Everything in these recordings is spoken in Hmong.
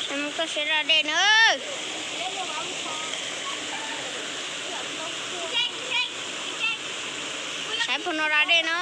Mus toj siab da dej na. Saib pug no da dej na.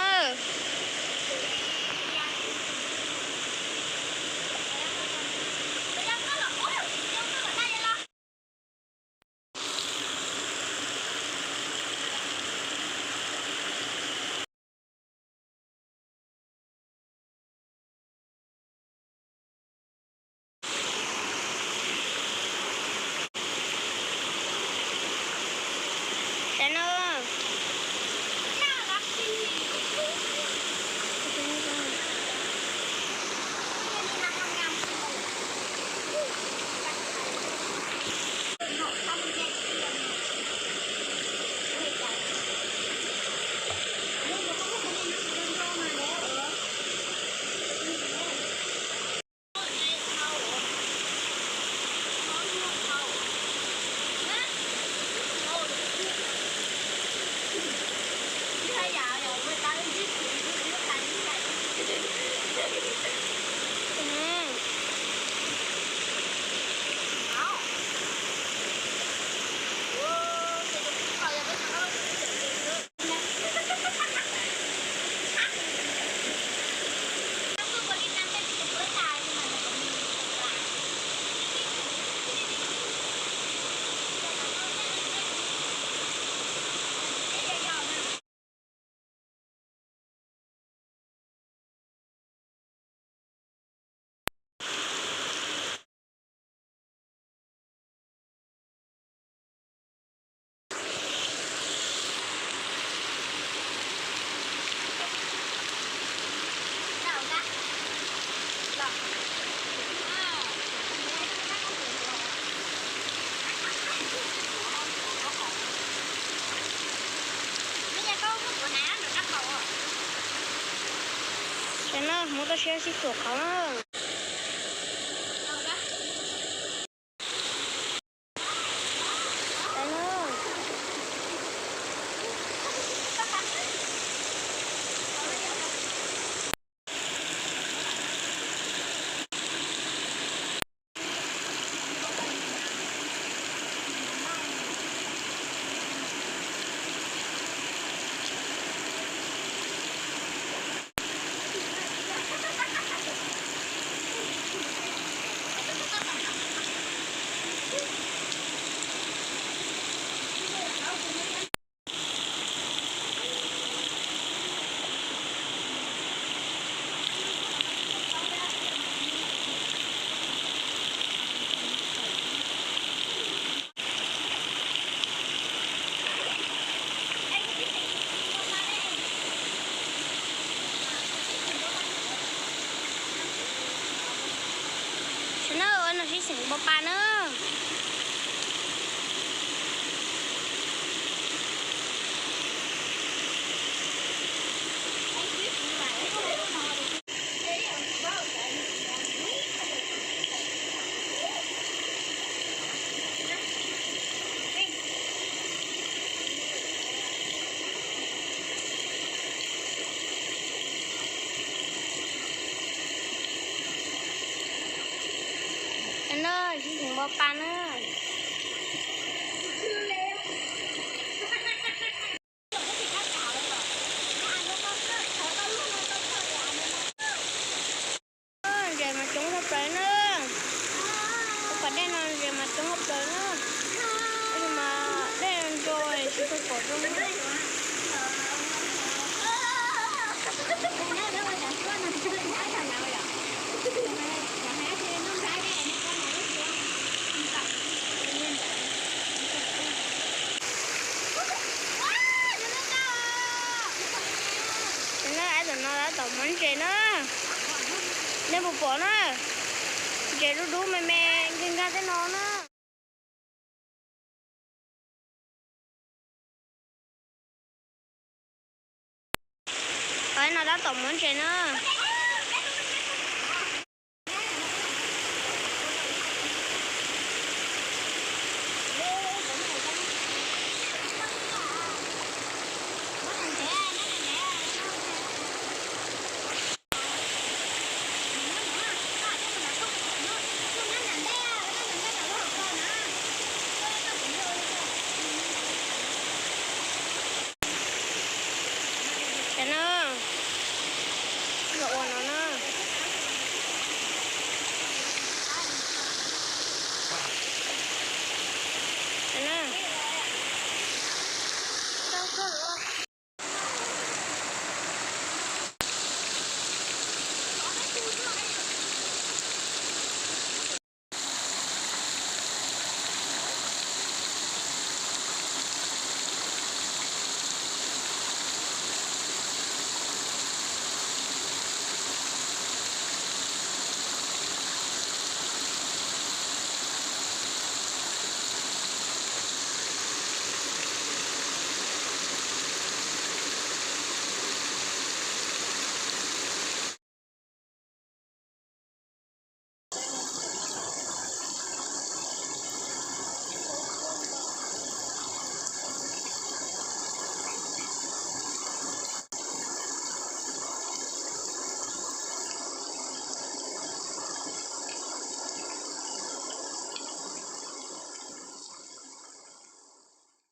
Saib na, muab toj siab sib tuam qhov na. Saib na, ua no sib xeem npau pa na. No sib xeem npau pa na. Ntses mas coob tshaj plaws na. Tus pas dej no ntses mas coob tshaj plaws na. Tab sis mas dej ntso tsis tau pom zoo na. Tam no tab tom muab ntses na. Nej puas pom na, ntses dub dub me me nkig nkag tej no na. Tam no tab tom muab ntses na.